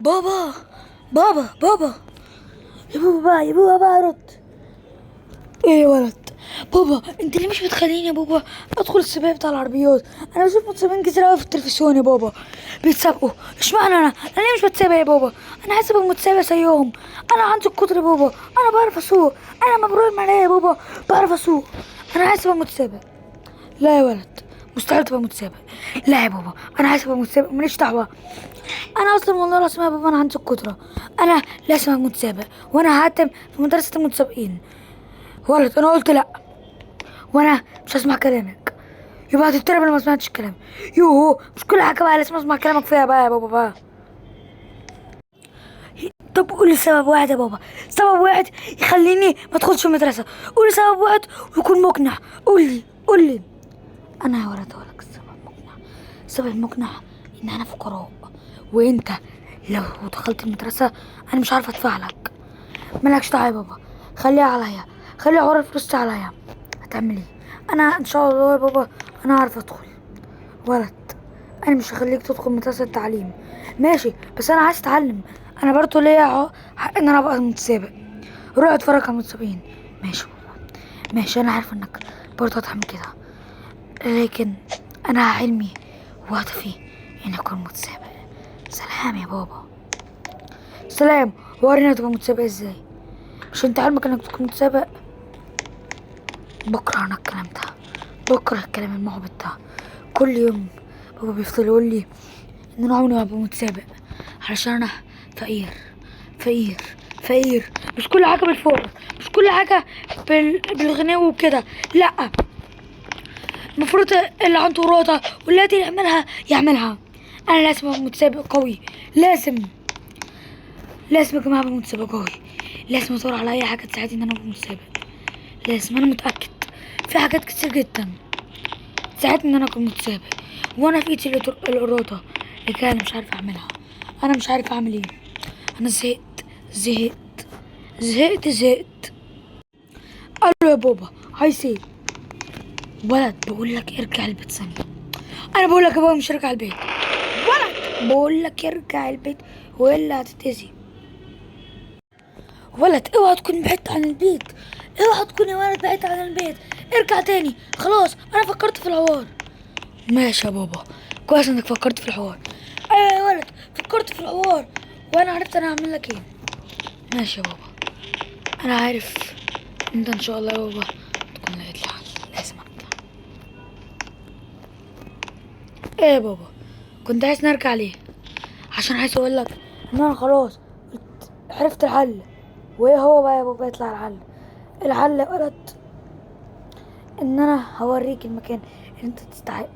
بابا بابا بابا يا بابا بقى، يا بابا بقى رد. ايه يا ولد؟ بابا انت ليه مش بتخليني يا بابا ادخل السباق بتاع العربيات؟ انا بشوف متسابقين كتير قوي في التلفزيون يا بابا بيتسابقوا، اشمعنى انا؟ انا ليه مش بتسابق يا بابا؟ انا عايز ابقى متسابق زيهم، انا عندي القدرة يا بابا، انا بعرف اسوق، انا لما بروح المراية يا بابا بعرف اسوق، انا عايز ابقى متسابق. لا يا ولد مستحيل تبقى متسابق. لا يا بابا انا عايز ابقى متسابق، ماليش دعوه، انا اصلا والله العظيم يا بابا انا عندي القدرة، انا لازم ابقى متسابق وانا هقدم في مدرسه المتسابقين. ولد انا قلت لا وانا مش هسمع كلامك، يبقى هتضطرب لو ما سمعتش الكلام. يوهو مش كل حاجة بقى لازم اسمع كلامك فيها بقى يا بابا بقى. طب قولي سبب واحد يا بابا، سبب واحد يخليني ما ادخلش المدرسة، قولي سبب واحد ويكون مقنع، قولي قولي. انا يا ولد اقولك السبب مقنع، السبب المقنع ان انا فقراء، وانت لو دخلت المدرسة انا مش عارفه ادفع لك. مالكش دعوه يا بابا، خليها عليا، خلي حوار الفلوس عليا. هتعمل ايه؟ انا ان شاء الله يا بابا انا عارفه ادخل. ولد انا مش هخليك تدخل مدرسه التعليم، ماشي، بس انا عايز اتعلم، انا برضو ليا حق ان انا ابقى متسابق. روح اتفرج على المتسابقين. ماشي يا بابا ماشي، انا عارفه انك برضو هتعمل كده، لكن انا حلمي وهدفي اني اكون متسابق. سلام يا بابا، سلام. ورينا تبقى متسابق ازاي، مش انت حلمك انك تكون متسابق؟ بكره انا الكلام ده، بكره الكلام المحبط ده. كل يوم بابا بيفضل يقول لي ان انا عمري ما هبقى متسابق علشان انا فقير فقير فقير. مش كل حاجة بالفقر، مش كل حاجة بالغناوي وكده، لا، المفروض اللي عنده اراده واللي قادر يعملها يعملها. انا لازم ابقى متسابق قوي، لازم لازم يا جماعة ابقى متسابق قوي، لازم ادور على اي حاجة تساعدني ان انا ابقى متسابق، لازم. انا متاكد في حاجات كتير جدا تساعدني ان انا اكون متسابق، وانا في ايدي الارادة، لكن انا مش عارف اعملها، انا مش عارف اعمل ايه. انا زهقت زهقت زهقت زهقت. الو يا بابا، عايز ايه؟ ولد بقول لك ارجع البيت ثانية. انا بقول لك يا بابا مش هرجع البيت. ولد بقول لك ارجع البيت والا هتتأذي. ولد اوعى تكون بعدت عن البيت، اوعى تكون يا ولد بعدت عن البيت، ارجع تاني. خلاص انا فكرت في الحوار. ماشي يا بابا، كويس انك فكرت في الحوار. ايوه يا ولد فكرت في الحوار وانا عرفت انا هعمل لك ايه. ماشي يا بابا، انا عارف انت ان شاء الله يا بابا تكون لقيت لي حل، لازم ارجع. ايه يا بابا كنت عايز نرجع ليه؟ عشان عايز اقول لك ان انا خلاص عرفت الحل. وايه هو بقى يا بابا؟ يطلع الحل. الحل يا ولد ان انا هوريك المكان اللي انت تستحقه.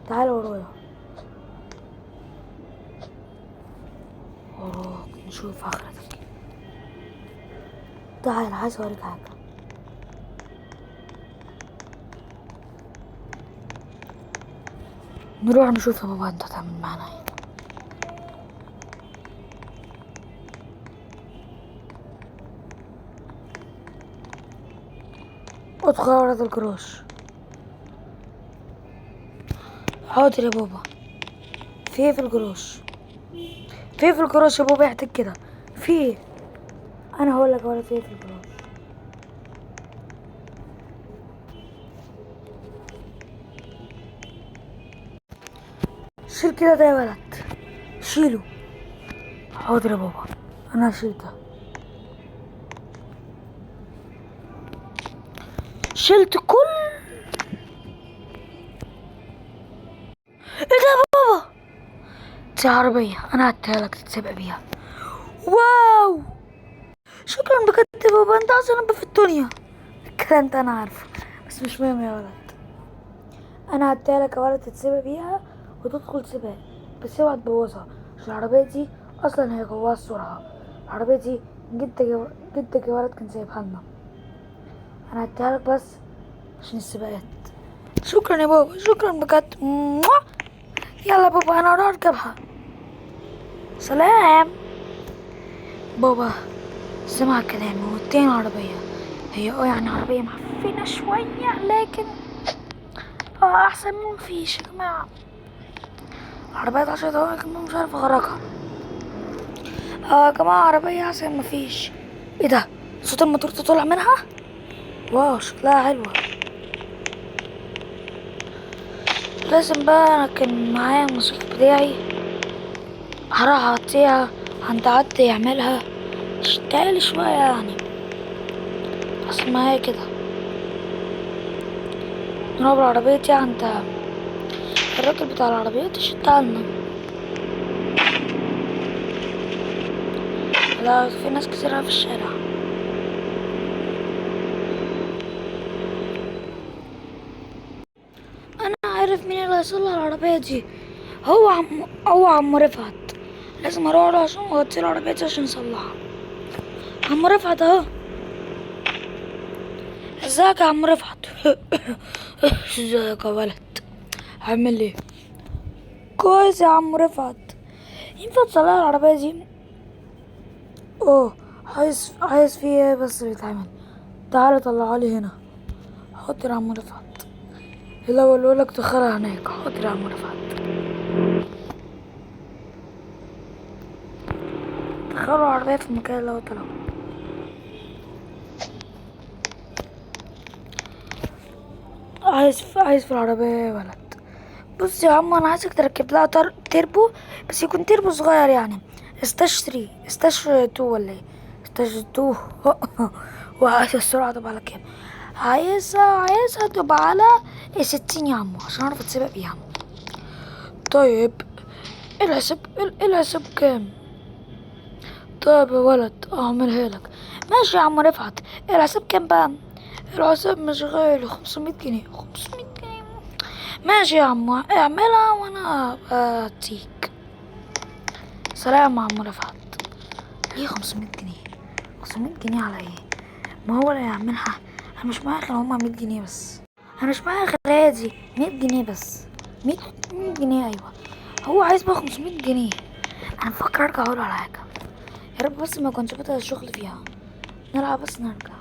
تعال ورايا، وراك نشوف اخرتك. تعال عايز اوريك حاجة. نروح نشوف يا بابا انت هتعمل معانا ايه. ادخل على الجراج. حاضر يا بابا. في ايه في الجراج؟ في ايه في الجراج يا بابا؟ احتاج كده في ايه؟ انا هقول لك ولا في ايه في الجراج. شيل كده ده يا ولد، شيله. حاضر يا بابا انا هشيل ده. شلت كل ايه ده يا بابا؟ دي عربية انا هديها لك تتسابق بيها. واو شكرا بجد يا بابا، انت احسن اب في الدنيا. الكلام ده انا عارفه بس مش مهم يا ولد. انا هديها لك يا ولد تتسابق بيها وتدخل سباق، بس اوعى تبوظها عشان العربية دي اصلا هي جواها السرعة. العربية دي جدك يا ولد كان سايبها لنا. انا هديها لك بس عشان السباقات. شكرا يا بابا، شكرا بجد. يلا بابا انا هروح اركبها. سلام. بابا سمع كلامي واداني عربية. هي يعني عربية معفنة شوية لكن احسن من مفيش يا جماعة. العربية 10 دقايق كمان مش عارف اخرجها. اه يا جماعة عربية احسن مفيش. ايه ده؟ صوت الموتور ده طالع منها؟ wow شكلها حلوة. لازم بقى انا كان معايا المصروف بتاعي، هروح اغطيها عند حد يعملها تشتغل شوية يعني، اصل معايا كده. نروح بالعربية دي عند الراجل بتاع العربيات يشتغلنا. لا في ناس كتير في الشارع. انا عارف مين اللي هيصلح العربية دي، هو عم رفعت. لازم اروح له عشان اغطي العربية دي عشان يصلحها. عم رفعت اهو. ازيك يا عم رفعت؟ ازيك يا ولد، عامل ايه؟ كويس يا عم رفعت. ينفع تصلح العربية دي؟ عايز فيه ايه بس بيتعمل؟ تعالى طلعها لي هنا. حاضر يا عم رفعت. الاول يقول لك دخلها هناك. حاضر يا عم رفعت. دخلوا العربية في المكان اللي هو طلعه. عايز في العربية يا ولد. بص يا عم، انا عايزك تركب لها تربو، بس يكون تربو صغير يعني، stage 3، stage 2 ولا ايه؟ stage 2. وعايز السرعة تبقى على كام؟ عايزها تبقى على 60 يا عمو عشان اعرف اتسابق بيها. طيب الحساب كام؟ طيب يا ولد اعملها لك. ماشي يا عم رفعت. الحساب كام بقى؟ الحساب مش غالي، 500 جنيه. 500 جنيه ماشي يا عم، اعملها وانا اديك. سلام يا عم رفعت. ليه 500 جنيه؟ 500 جنيه على ايه؟ ما هو اللي يعملها. انا مش معايا غير هما 100 جنيه بس. انا مش معايا غير هي دي 100 جنيه بس. 100 جنيه. ايوه هو عايز بقى 500 جنيه. انا بفكر ارجع اقوله على حاجه، يا رب بس ما يكونش بدأ الشغل فيها. نلعب بس نرجع.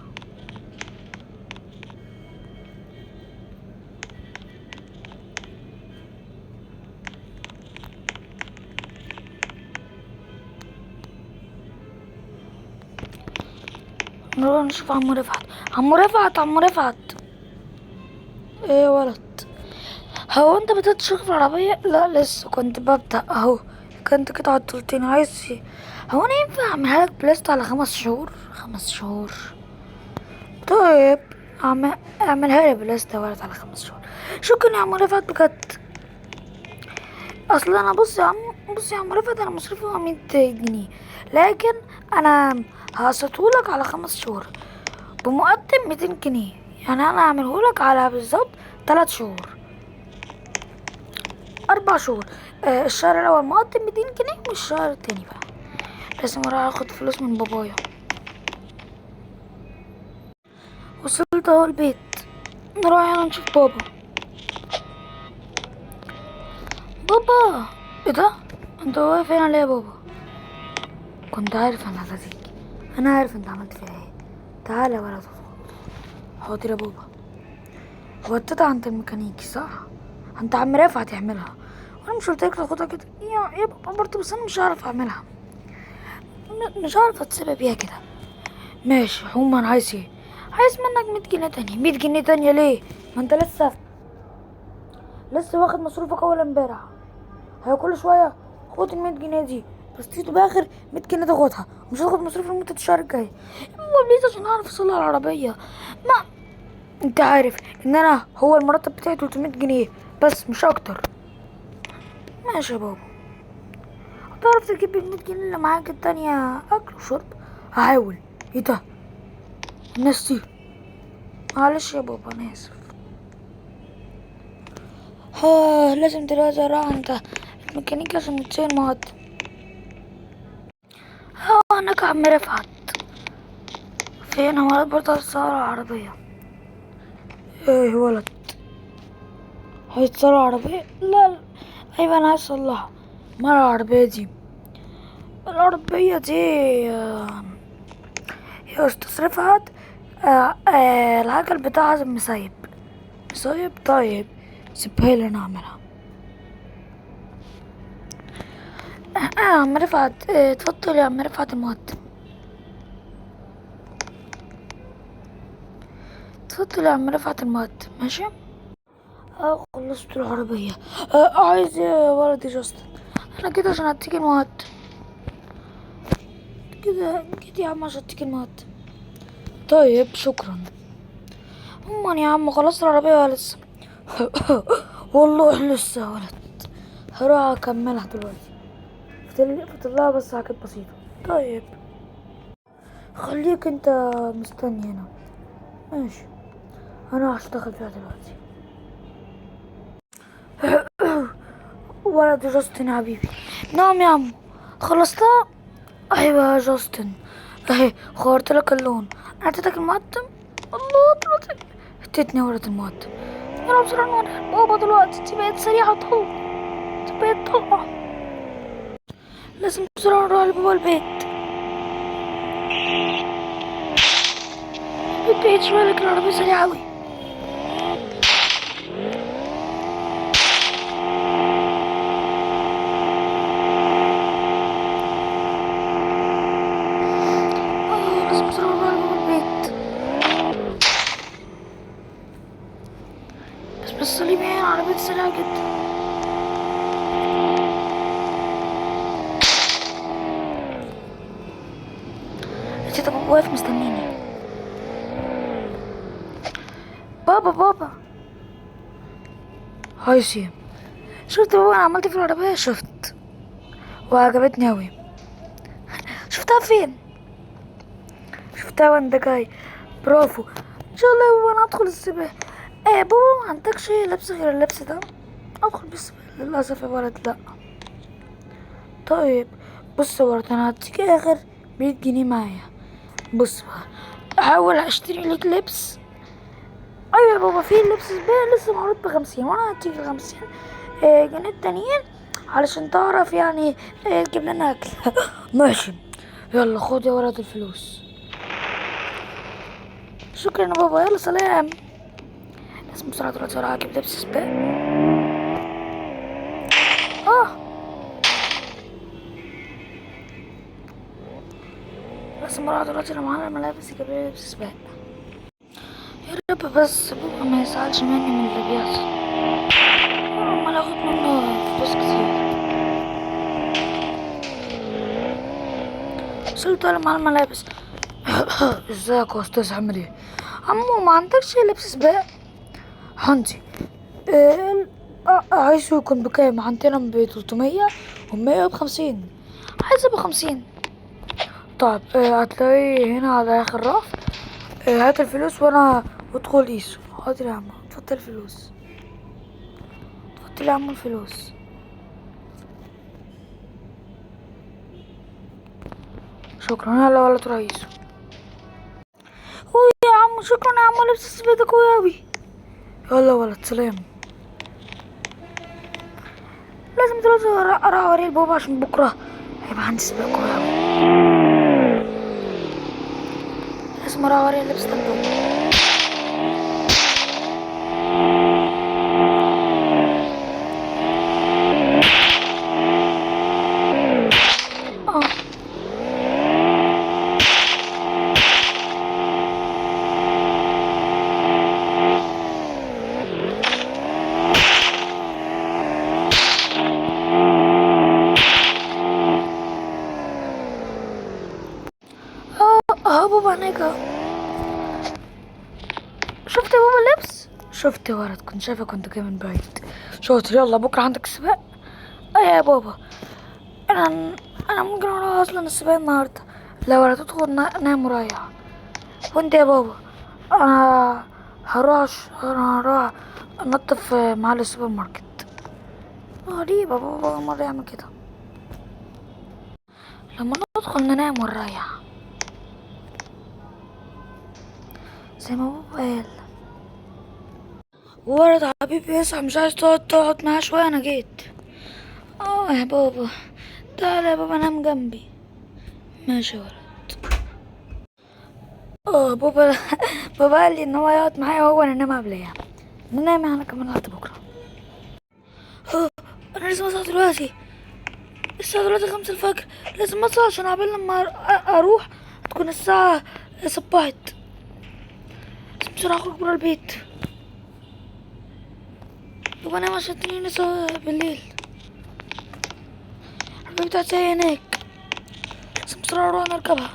نروح نشوف عمو رفعت. عمو رفعت، عمو رفعت. ايه يا ولد، هو انت بدأت تشتغل في العربية؟ لا لسه كنت ببدأ اهو، كنت كده عطلتني. عايز ايه؟ هو انا ينفع اعملها لك بلاست على 5 شهور؟ 5 شهور؟ طيب اعملها لي بلاست يا ولد على 5 شهور. شكرا يا عمو رفعت بجد. اصل انا بص يا عم رفعت، انا مصروفي 100 جنيه، لكن انا هقسطهولك على 5 شهور بمقدم 200 جنيه، يعني انا هعملهولك على بالظبط 3 شهور، 4 شهور. الشهر الاول مقدم 200 جنيه والشهر التاني بقى لازم اروح اخد فلوس من بابايا. وصلت اهو البيت، نروح يلا نشوف بابا. بابا ايه ده؟ انت واقف هنا ليه يا بابا؟ كنت عارف انا هتيجي، انا عارف انت عملت فيها ايه. تعالى ولا تدخل. حاضر يا بابا. هو ابتدى عند الميكانيكي صح؟ عند عم رفعت يعملها، وانا مش قلت لك تاخدها كده يا بابا برضه؟ بس انا مش هعرف اعملها، مش هعرف اتسابق بيها كده. ماشي عموما انا عايز ايه؟ عايز منك 100 جنيه تانية. 100 جنيه تانية ليه؟ ما انت لسه واخد مصروفك اول امبارح. هي كل شوية خد ال 100 جنيه دي، بس تيجي باخر 100 جنيه تاخدها، مش هتاخد مصروف لمدة الشهر الجاي. المهم ليه؟ عشان اعرف اصلح العربية. ما انت عارف ان انا هو المرتب بتاعي 300 جنيه بس مش اكتر. ماشي يا بابا. هتعرف تجيب ال 100 جنيه اللي معاك التانية اكل وشرب؟ هحاول. ايه ده؟ الناس دي. معلش يا بابا انا اسف. لازم دلوقتي اروح عند الميكانيكي عشان يتشيل المقدم. هناك عم رفعت. فين هو ولد برضه هيتصور العربية؟ ايه ولد هيتصور العربية؟ لا، لا. ايوه انا عايز اصلحها. مال العربية دي؟ العربية دي، يا استاذ رفعت، العجل بتاعها مسيب. مسيب؟ طيب سيبها لي انا اعملها. عم رفعت، اتفضل يا عم رفعت المقدم. اتفضل يا عم رفعت المقدم. ماشي. خلصت العربية. عايز ايه يا ولدي جاستن؟ انا كده عشان اديك المقدم. كده كده يا عم عشان اديك المقدم. طيب شكرا. امال يا عم خلصت العربية ولا لسه؟ والله لسه يا ولد، هروح اكملها دلوقتي. فاضل لها بس حاجات بسيطة. طيب خليك انت مستني هنا. ماشي، انا هشتغل فيها دلوقتي. ولد جاستن يا حبيبي. نعم يا عمو، خلصتها؟ ايوه يا جاستن، اهي غيرت لك اللون. اعطيتك المقدم. الله دلوقتي اديتني ورقة المقدم. يلا بسرعة نوريها بابا دلوقتي. انت بقيت سريعة طلقة، انت بقيت طلقة. لازم بسرعة نروح لبابا البيت. البيت بعيد شوية لكن العربية سريعة أوي. لازم بسرعة نروح لبابا البيت. بس بالصليب يعني العربية سريعة جدا. انت طب واقف مستنيني. بابا بابا. هاي سيم، شفت بابا انا عملت في العربية؟ شفت وعجبتني اوي. شفتها فين؟ شفتها وانت جاي. برافو. ان شاء الله يا بابا انا هدخل السباق. بابا ما عندكش لبس غير اللبس ده؟ ادخل بالسباق للاسف يا ولد. لا طيب بص يا ولد، انا هديك اخر 100 جنيه معايا. بص بقى، احاول اشتري لك لبس. ايوه يا بابا في لبس سباق لسه معروض ب50، وانا هديك 50 جنيه التانيين علشان تعرف تجيب لنا اكل. ماشي يلا خد يا ولد الفلوس. شكرا يا بابا، يلا سلام. لازم بسرعة دلوقتي اروح اجيب لبس سباق. لازم اروح دلوقتي لو معانا الملابس يجيب لي لبس سباق. يا رب بس بابا ما يزعلش مني من اللي بيحصل. عمال اخد منه فلوس كتير. وصلت ولا معانا الملابس؟ ازيك يا استاذ، عامل ايه؟ عمو ما عندكش لبس سباق؟ عندي. عايزه يكون بكام؟ عندنا ب تلتمية ومية وبخمسين. عايزه ب50. طيب، هتلاقيه هنا على اخر رف. هات الفلوس وانا ادخل قيسه. حاضر يا عم، اتفضل الفلوس. اتفضل يا عم الفلوس. شكرا. يلا ولا تروح قيسه. يا عم شكرا يا عم، لبس السباق ده قوي اوي. يلا ولد سلام. لازم دلوقتي اروح اوريه لبابا عشان بكره هيبقى عندي سباق قوي اوي. لازم اروح اوريه اللبس ده لبابا. بابا هناك اهو. شفت يا بابا اللبس؟ شفت يا ولد، كنت شايفه كنت جاي من بعيد. شاطر. يلا بكره عندك سباق؟ ايوه يا بابا، انا ممكن اروح اصلا السباق النهارده. لا ولا تدخل نام ورايح. وانت يا بابا؟ انا هروح انضف محل السوبر ماركت. غريبة بابا أول مرة يعمل كده. لما ندخل ننام ونريح زي ما بابا قال. ورد حبيبي يصحى، مش عايز تقعد معاه شوية؟ أنا جيت. يا بابا تعالى يا بابا نام جنبي. ماشي يا ولد. بابا قال لي إن هو يقعد معايا وهو أنا نام قبليها. ننام احنا كمان لحد بكرة. أنا لازم أصحى دلوقتي. الساعة دلوقتي 5 الفجر، لازم اصحى عشان عقبال لما اروح هتكون الساعة صبحت. لازم بسرعة اخرج برا البيت. بابا نام عشان تاني لسه بالليل. العربية بتاعتي هي هناك، لازم بسرعة اروح نركبها.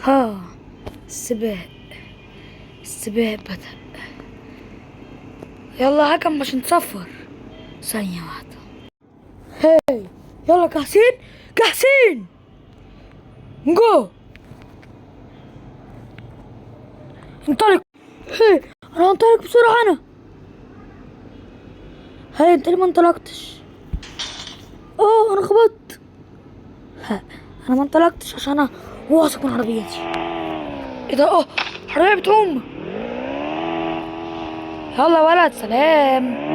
ها السباق، السباق بدأ. يلا حكم عشان تصفر. ثانية واحدة. هاي يلا جاهزين؟ جاهزين جو، انطلق. هاي انا هنطلق بسرعة انا. هاي انت ليه ما انطلقتش؟ انا خبطت. ها انا ما انطلقتش عشان انا واثق من عربيتي. ايه ده؟ العربية بتعوم. يلا ولد سلام.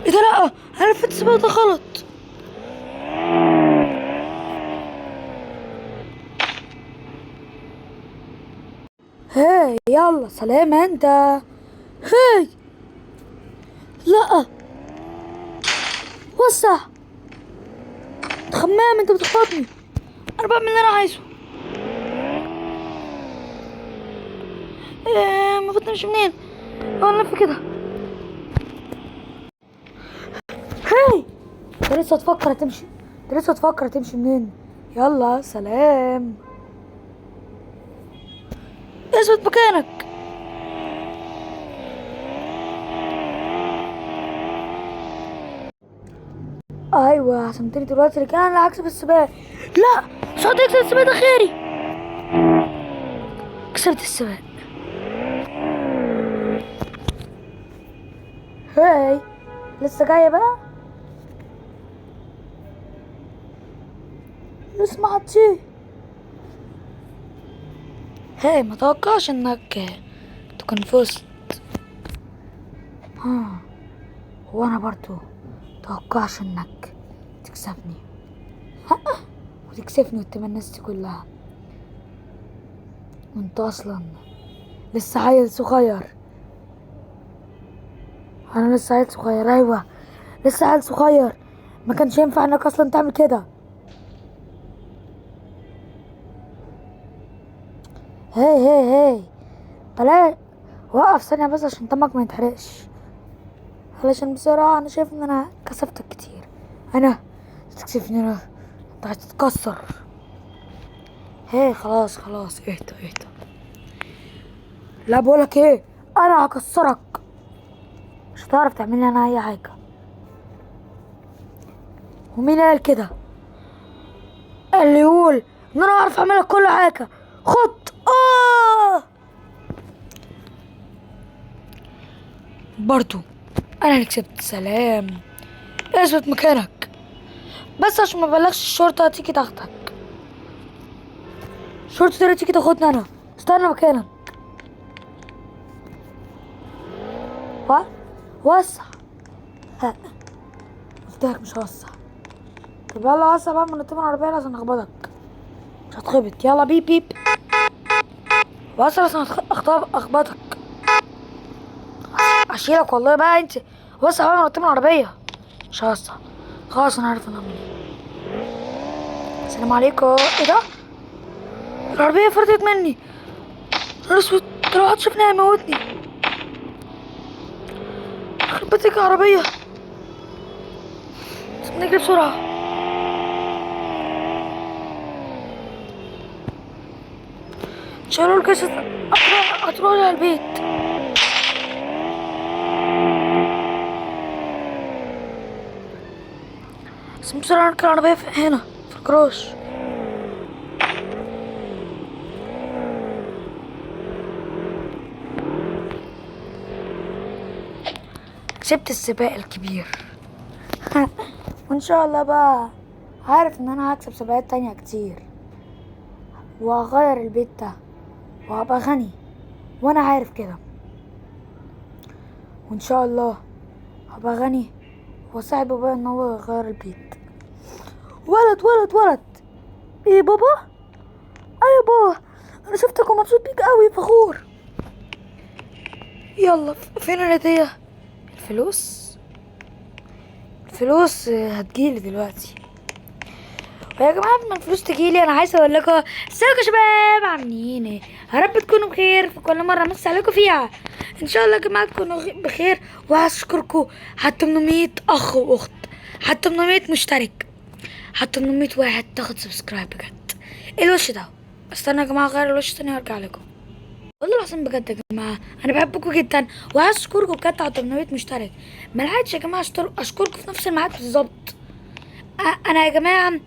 ايه ده؟ لا انا لفيت السباق ده غلط. هاي يلا سلام انت. هاي لا وسع خمام، انت بتخبطني. انا بعمل اللي انا عايزه. المفروض نمشي منين؟ نلف كده. هاي انت لسه تفكر تمشي، انت لسه تفكر تمشي منين؟ يلا سلام، اثبت مكانك. ايوه عشان دلوقتي اللي كان انا هكسب السباق. لا مش هقدر اكسب السباق ده خيري. كسبت السباق. هاي لسه جاية بقى؟ لسه ما حدش. هاي ما توقعش انك تكون فزت. ها وانا برضو توقعش انك تكسبني وتكسفني قدام الناس دي كلها، وانت اصلا لسه عيل صغير. انا لسه عيل صغير. ايوه لسه عيل صغير، ما كانش ينفع انك اصلا تعمل كده. هاي هاي هاي بلاش، وقف ثانية بس عشان دمك ما يتحرقش، علشان بسرعة انا شايف ان انا كسفتك كتير. انا تكسفني انا، انت هتتكسر. هاي خلاص خلاص اهدى اهدى. لا بقولك ايه، انا هكسرك، مش هتعرف تعمل لي انا اي حاجة. ومين قال كده؟ قال لي يقول ان انا اعرف اعملك كل حاجة. خد. برضو انا اللي كسبت. سلام، اثبت مكانك بس عشان ما بلغش الشرطة تيجي تاخدك. الشرطة تيجي تاخدني انا. استنى مكانك. وسع. ها قلتلك مش هوسع. طب يلا وسع بقى من قدام العربية عشان اخبطك. مش هتخبط. يلا بيب بيب وسع عشان اخبطك. اشيلك والله بقى انت. وسع بقى من قدام العربية. مش هوسع خلاص، انا عارف انا اعمل ايه. السلام عليكم. ايه ده؟ العربية فرطت مني. نهار اسود، لو حد شافني هيموتني. يخرب بيتك يا عربية. لازم نجري بسرعة. ان شاء الله الكاسة هتروح على البيت. بس بسرعة نركب العربية هنا في الجراج. كسبت السباق الكبير. وان شاء الله بقى عارف ان انا هكسب سباقات تانية كتير، وهغير البيت ده وهبقى غني، وانا عارف كده. وان شاء الله هبقى غني واساعد بابايا ان هو يغير البيت. ولد ولد ولد. ايه بابا؟ ايوه بابا، انا شفتك ومبسوط بيك قوي، فخور. يلا فين الهدية؟ الفلوس، الفلوس هتجيلي دلوقتي. ويا جماعة قبل ما الفلوس تجيلي انا عايزه اقول لكم ازيكم يا شباب، عاملين ايه؟ يا رب تكونوا بخير في كل مرة امسي عليكم فيها. ان شاء الله يا جماعة تكونوا بخير، وهشكركم على 800 اخ واخت، على 800 مشترك، على 800 واحد تاخد subscribe. بجد ايه الوش ده؟ استنى يا جماعة اغير الوش تاني وارجع لكم. والله العظيم بجد يا جماعة انا بحبكم جدا، وعايز اشكركم بجد على 800 مشترك. ما لحقتش يا جماعة اشكركم في نفس الميعاد بالظبط. انا يا جماعة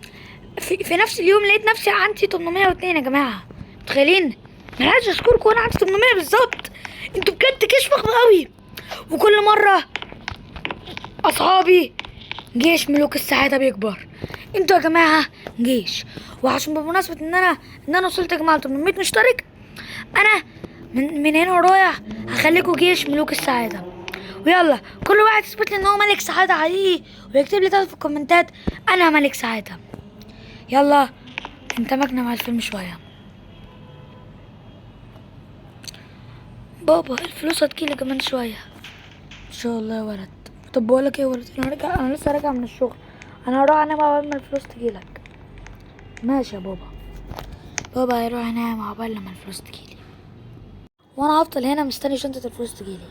في نفس اليوم لقيت نفسي عندي 802 يا جماعة، متخيلين؟ ما لحقتش اشكركم وانا عندي 800 بالظبط. انتوا بجد جيش فخم قوي. وكل مرة اصحابي جيش ملوك السعادة بيكبر. انتوا يا جماعة جيش. وعشان بمناسبة ان انا وصلت يا جماعة 800 مشترك، انا من هنا ورايح هخليكم جيش ملوك السعادة. ويلا كل واحد يثبت لي ان هو ملك سعادة حقيقي، ويكتب لي تحت في الكومنتات انا ملك سعادة. يلا اندمجنا مع الفيلم شوية. بابا الفلوس هتجيلي كمان شوية ان شاء الله يا ولد. طب بقولك ايه يا ولد، انا لسه راجع من الشغل، انا هروح انام عقبال ما الفلوس تجيلك. ماشي يا بابا. بابا هيروح ينام عقبال لما الفلوس تجيلي، وانا هفضل هنا مستني شنطة الفلوس تجيلي.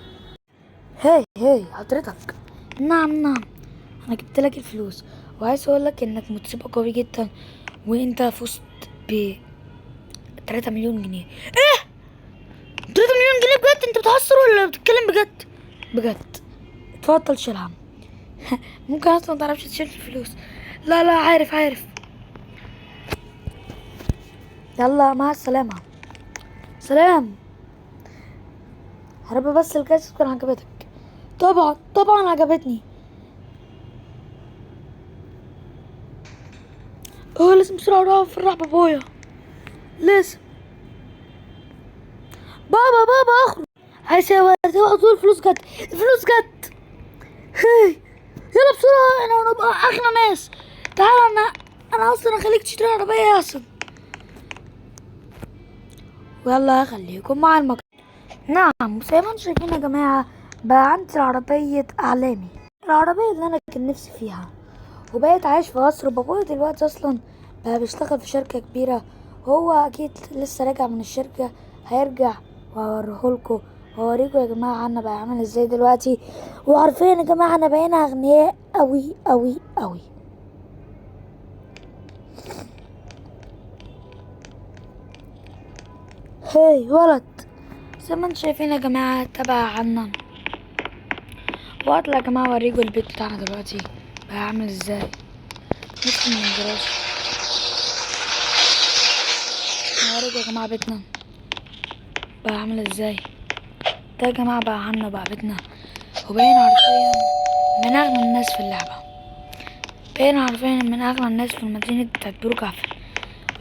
هاي هاي حضرتك. نعم نعم، انا جبت لك الفلوس، وعايز اقول لك انك متسابق قوي جدا، وانت فزت ب 3 مليون جنيه. ايه 3 مليون جنيه؟ بجد انت بتهزر ولا بتتكلم بجد؟ بجد. اتفضل شيلها. ممكن اصلا ما تعرفش تشيل الفلوس. لا لا عارف عارف. يلا مع السلامة. سلام. يا رب بس الجايزة تكون عجبتك. طبعا طبعا عجبتني. لازم بسرعة اروح افرح بابايا. لازم. بابا بابا اخرج. عايز يا ولد، اوعى تقول الفلوس جت، الفلوس جت. هاي يلا بسرعة، انا هنبقى اغنى ناس. تعالى انا اصلا هخليك تشتري عربية يا اصلا. ويلا هخليكم مع المقطع. نعم زي ما انتم شايفين يا جماعة، بقى عندي العربية اعلامي، العربية اللي انا كان نفسي فيها، وبقيت عايش في قصر. بابايا دلوقتي اصلا بقى بيشتغل في شركة كبيرة، هو اكيد لسه راجع من الشركة، هيرجع وهوريهولكوا وهوريكوا يا جماعة انا بقى عامل ازاي دلوقتي. وعارفين يا جماعة انا بقينا اغنياء قوي قوي قوي. هاي ولد، زي ما انتم شايفين يا جماعة تبع عنا. واطلع يا جماعة اوريكوا البيت بتاعنا دلوقتي بقى عامل ازاي. ندخل من الجراج اوريكوا يا جماعة بيتنا بقى عامل ازاي. ده يا جماعة بقى عنا بقى بيتنا، وبقينا عارفين من اغنى الناس في اللعبة، بقينا عارفين من اغنى الناس في المدينة بتاعت بروكهافن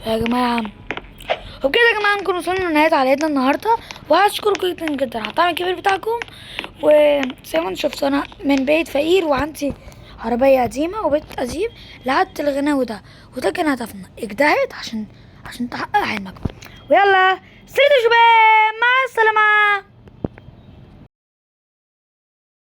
يا جماعة. وبكده يا جماعة نكون وصلنا لنهاية حلقتنا النهاردة، وهشكركم جدا جدا على الدعم الكبير بتاعكم. وزي ما انتم شفتوا انا من بيت فقير وعندي عربية قديمة وبيت قديم لعبت الغناوي ده، وده كان هدفنا. اجتهد عشان تحقق حلمك. ويلا سلام يا شباب، مع السلامة.